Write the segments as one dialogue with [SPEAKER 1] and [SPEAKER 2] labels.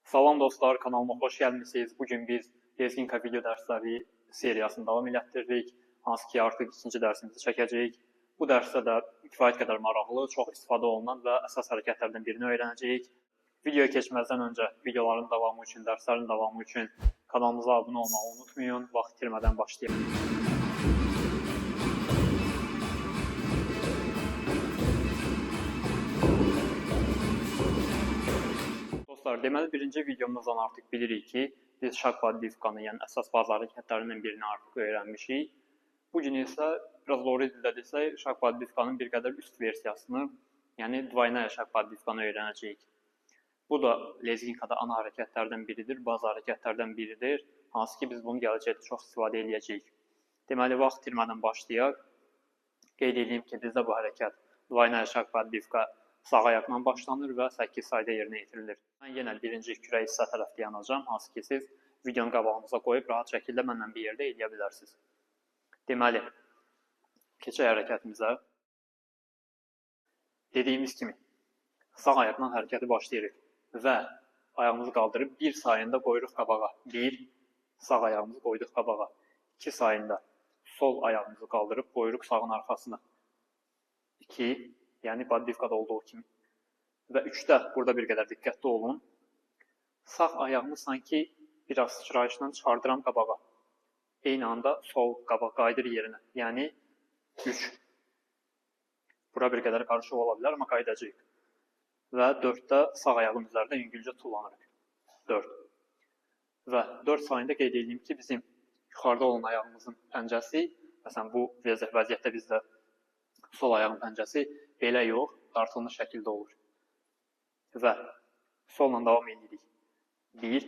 [SPEAKER 1] Salam dostlar, kanalıma xoş gəlmisiniz. Bugün biz Lezginka video dərsləri seriyasını davam elətdiririk. Hansı ki, artıq ikinci dərsimizi çəkəcəyik. Bu dərsdə də kifayət qədər maraqlı, çox istifadə olunan və əsas hərəkətlərdən birini öyrənəcəyik. Videoya keçməzdən öncə videoların davamı üçün, dərslərin davamı üçün kanalımıza abunə olmağı unutmayın. Vaxt itirmədən başlayaq. Dostlar, deməli birinci videomuzdan artıq bilirik ki, biz şag podbivkanı, yəni əsas baza hərəkətlərindən birini artıq öyrənmişik. Bu gün isə biraz doğru dildə desək, şag podbivkanın bir qədər üst versiyasını, yəni dvoynaya şag podbivkanı öyrənəcəyik. Bu da lezginkada ana hərəkətlərdən biridir, baza hərəkətlərdən biridir, hansı ki biz bunu gələcəkdə çox istifadə eləyəcəyik. Deməli, vaxt itirmədən başlayaq. Qeyd edeyim ki, bizdə bu hərəkət dvoynaya şag podbivka sağ ayaqla başlanır və 8 sayda yerinə yetirilir. Mən yenə birinci kürək hissə tərəfdə yanacağam, hansı ki siz videonu qabağınıza qoyub rahat şəkildə mənlə bir yerdə eləyə bilərsiniz. Deməli, keçək hərəkətimizə. Dediyimiz kimi, sağ ayaqla hərəkəti başlayırıq və ayağımızı qaldırıb bir sayında qoyuruq qabağa. 1, sağ ayağımızı qoyduq qabağa. 2 sayında sol ayağımızı qaldırıb qoyuruq sağın arxasına. 2, yəni podbivkada olduğu kimi. Və 3-də burada bir qədər diqqətli olun. Sağ ayağımı sanki biraz sıçrayışla çıxardıram qabağa. Eyni anda sol qabaq qayıdır yerinə. Yəni 3. Bura bir qədər qarışıq ola bilər, amma qayıdacağıq. Və 4-də sağ ayağın üzərində yüngülcə tullanırıq. 4. Və 4 sayında qeyd edeyim ki, bizim yuxarıda olan ayağımızın pəncəsi, məsələn bu vəziyyətdə bizdə sol ayağın pəncəsi belə yox, dartılmış şəkildə olur. Və solla davam edirik. 1,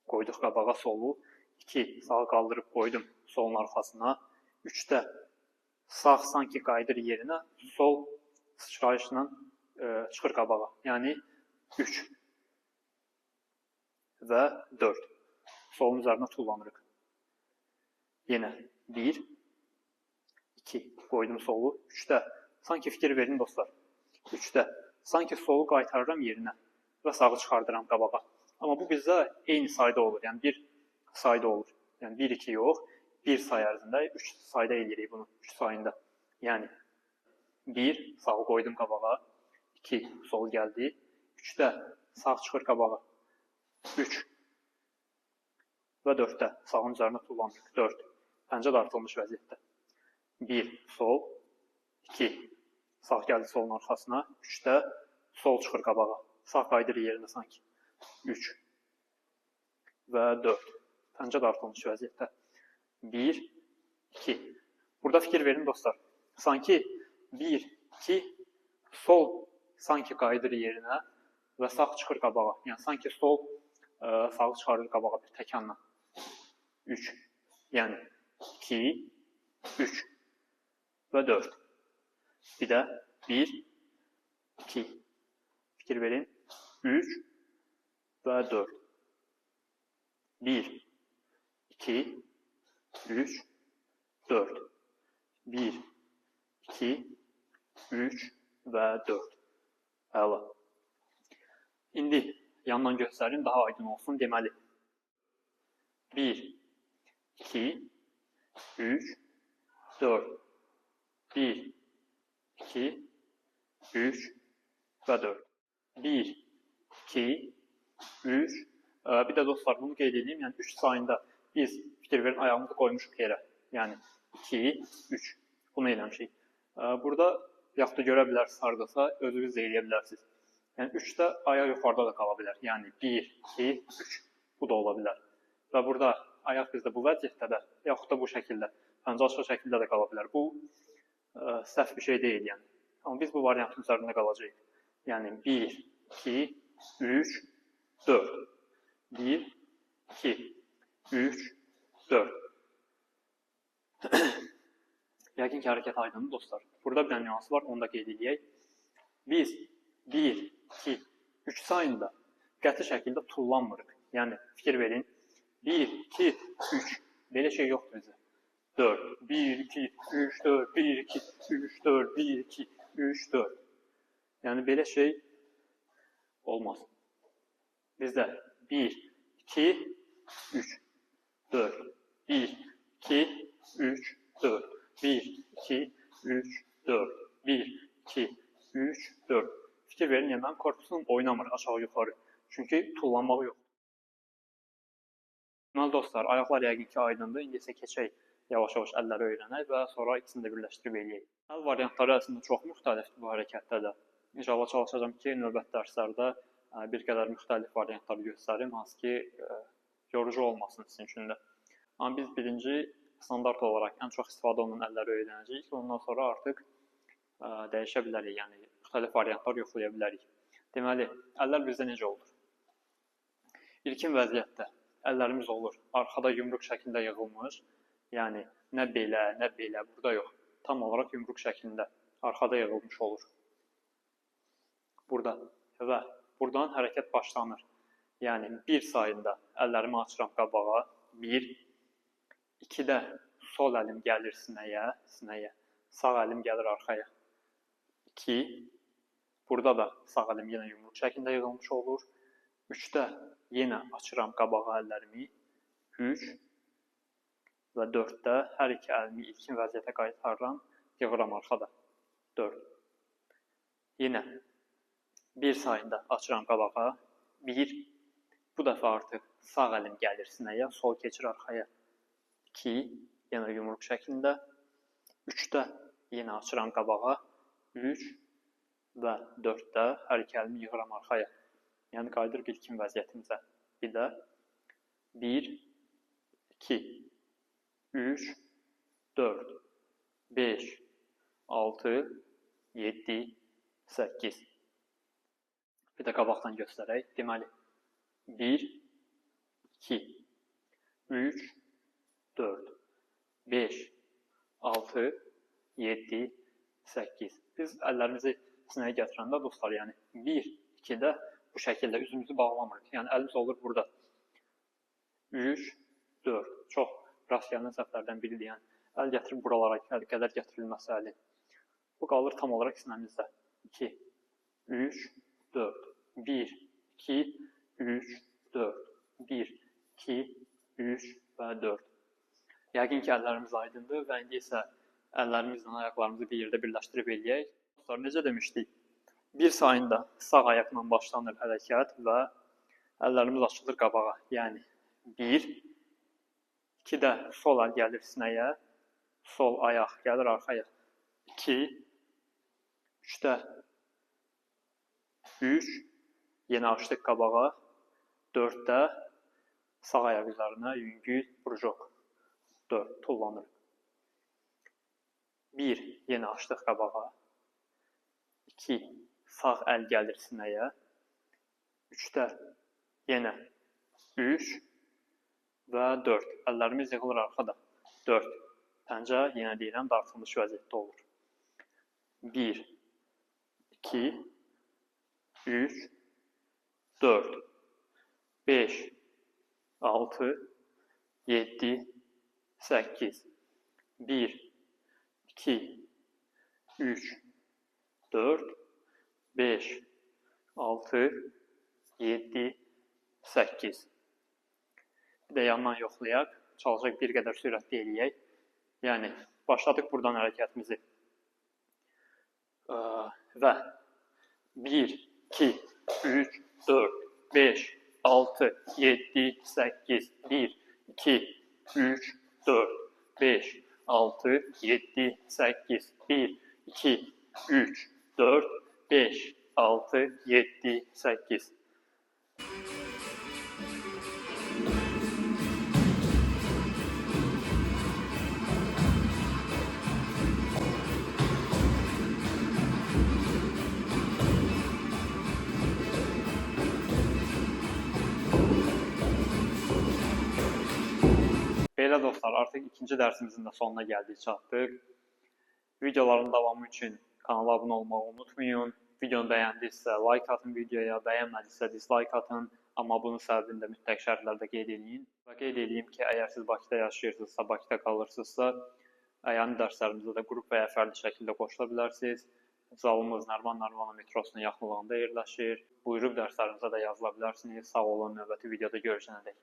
[SPEAKER 1] qoyduq qabağa solu. 2, sağı qaldırıb qoydum solun arxasına. 3-də sağ sanki qayıdır yerinə, sol sıçrayışla çıxır qabağa. Yəni 3 və 4. Solun üzərinə tullanırıq. Yenə 1, 2, qoydum solu. 3-də sanki fikir verin dostlar. 3-də sanki solu qaytarıram yerinə və sağı çıxardıram qabağa. Amma bu bizdə eyni sayda olur. Yəni bir sayda olur. Yəni 1, 2 yox, 1 say ərzində 3 sayda eləyirik bunu. 3 sayında. Yəni 1, sağı qoydum qabağa. 2, sol gəldi. 3-də sağ çıxır qabağa. 3 və 4-də sağın üzərinə tullandıq. 4. Pəncə dartılmış vəziyyətdə. 1, sol. 2, sağ gəldi solun arxasına. 3-də sol çıxır qabağa. Sağ qayıdır yerinə sanki. 3 və 4. Pəncə dartılmış vəziyyətdə. 1, 2. Burada fikir verin dostlar. Sanki 1, 2, sol sanki qayıdır yerinə və sağ çıxır qabağa. Yəni sanki sol sağı çıxarır qabağa bir təkanla. 3. Yəni 2, 3 və 4. Bir də 1, 2. Fikir verin. 3 və 4. 1, 2, 3, 4. 1, 2, 3 və 4. Əla. İndi yandan göstərim, daha aydın olsun. Deməli, 1, 2, 3, 4. 1, 2, 3 və 4. 1, 2, 3. Bir də dostlar, bunu qeyd edeyim. Yəni 3 sayında biz fikir verin, ayağımızı qoymuşuq yerə. Yəni 2, 3. Bunu eləmişik. Burada yaxud da görə bilərsiniz haradasa, özünüz də eləyə bilərsiniz. Yəni 3-də ayaq yuxarıda da qala bilər. Yəni 1, 2, 3. Bu da ola bilər. Və burada ayaq bizdə bu vəziyyətdə də, yaxud da bu şəkildə, pəncə açıq şəkildə də qala bilər. Bu səhv bir şey deyil yəni. Amma biz bu variantın üzərində qalacağıq. Yəni 1, 2, 3, 4. 1, 2, 3, 4. Yəqin ki, hərəkət aydındır dostlar. Burada bir dənə nüans var, onu da qeyd eləyək. Biz 1, 2, 3 sayında qəti şəkildə tullanmırıq. Yəni fikir verin. 1, 2, 3. Belə şey yoxdur bizə. 4, 1, 2, 3, 4, 1, 2, 3, 4, 1, 2, 3, 4. Yəni belə şey olmaz. Bizdə 1, 2, 3, 4, 1, 2, 3, 4, 1, 2, 3, 4, 1, 2, 3, 4. Fikir verin, yəni mənim korpusum oynamır aşağı yuxarı. Çünki tullanmaq yoxdur. Deməli dostlar, ayaqlar yəqin ki aydındır. İndi isə keçək yavaş-yavaş əlləri öyrənək və sonra ikisini də birləşdirib eləyək. Əl variantları əslində çox müxtəlifdir bu hərəkətdə də. İnşallah çalışacağam ki, növbəti dərslərdə bir qədər müxtəlif variantları göstərim, hansı ki yorucu olmasın sizin üçün də. Amma biz birinci standart olaraq ən çox istifadə olunan əlləri öyrənəcəyik. Ondan sonra artıq dəyişə bilərik, yəni müxtəlif variantlar yoxlaya bilərik. Deməli, əllər bizdə necə olur? İlkin vəziyyətdə əllərimiz olur arxada yumruq şəklində yığılmış, yəni nə belə, nə belə, burada yox. Tam olaraq yumruq şəklində arxada yığılmış olur. Burada və buradan hərəkət başlanır. Yəni bir sayında əllərimi açıram qabağa, 1, 2-də sol əlim gəlir sinəyə, sağ əlim gəlir arxaya. 2, burada da sağ əlim yenə yumruq şəklində yığılmış olur. 3-də yenə açıram qabağa əllərimi. 3 və 4-də hər iki əlimi ilkin vəziyyətə qaytarıram, yığıram arxada. 4. Yenə bir sayında açıram qabağa. 1. Bu dəfə artıq sağ əlim gəlir sinəyə, sol keçir arxaya. 2. Yenə yumruq şəklində. 3-də yenə açıram qabağa. 3 və 4-də hər iki əlimi yığıram arxaya. Yəni qayıdırıq ilkin vəziyyətimizə. Bir də 1, 2, 3, 4, 5, 6, 7, 8. Bir də qabaqdan göstərək. Deməli, 1, 2, 3, 4, 5, 6, 7, 8. Biz əllərimizi sinəyə gətirəndə dostlar, yəni 1, 2-də bu şəkildə üzümüzü bağlamırıq. Yəni əlimiz olur burada. 3, 4. Çox rast gələn səhvlərdən biridir. Yəni əl gətirib buralara qədər gətirilməsi əlin. Bu qalır tam olaraq sinəmizdə. 2, 3, 4, 1, 2, 3, 4, 1, 2, 3 və 4. Yəqin ki, əllərimiz aydındır və indi isə əllərimizlə ayaqlarımızı bir yerdə birləşdirib eləyək. Dostlar, necə demişdik? Bir sayında sağ ayaqla başlanır hərəkət və əllərimiz açılır qabağa. Yəni 1, 2-də sol əl gəlir sinəyə, sol ayaq gəlir arxaya. 2, 3-də 3, yenə açdıq qabağa. 4-də sağ ayaq üzərinə yüngül prujok. 4, tullanır. 1, yenə açdıq qabağa. 2, sağ əl gəlir sinəyə. 3-də yenə 3 və 4. Əllərimiz yığılır arxada. 4. Pəncə, yenə deyirəm, dartılmış vəziyyətdə olur. 1, 2, 3, 4, 5, 6, 7, 8, 1, 2, 3, 4, 5, 6, 7, 8. Bir də yandan yoxlayaq. Çalışaq bir qədər sürətli eləyək. Yəni, başladıq buradan hərəkətimizi. Və 1, 2, 3, 4, 5, 6, 7, 8, 1, 2, 3, 4, 5, 6, 7, 8, 1, 2, 3, 4, 5, 6, 7, 8. Belə dostlar, artıq ikinci dərsimizin də sonuna gəldik, çatdıq. Videoların davamı üçün kanala abunə olmağı unutmayın. Videonu bəyəndinizsə like atın videoya, bəyənmədinizsə dislike atın. Amma bunun səbəbini də mütləq şərhlərdə qeyd eləyin. Və qeyd eləyim ki, əgər siz Bakıda yaşayırsınızsa, Bakıda qalırsınızsa, əyani dərslərimizdə də qrup və ya fərdi şəkildə qoşula bilərsiniz. Zalımız Nəriman Nərimanov metrosunun yaxınlığında yerləşir. Buyurub dərslərimizə də yazıla bilərsiniz. Sağ olun, növbəti videoda görüşənədək.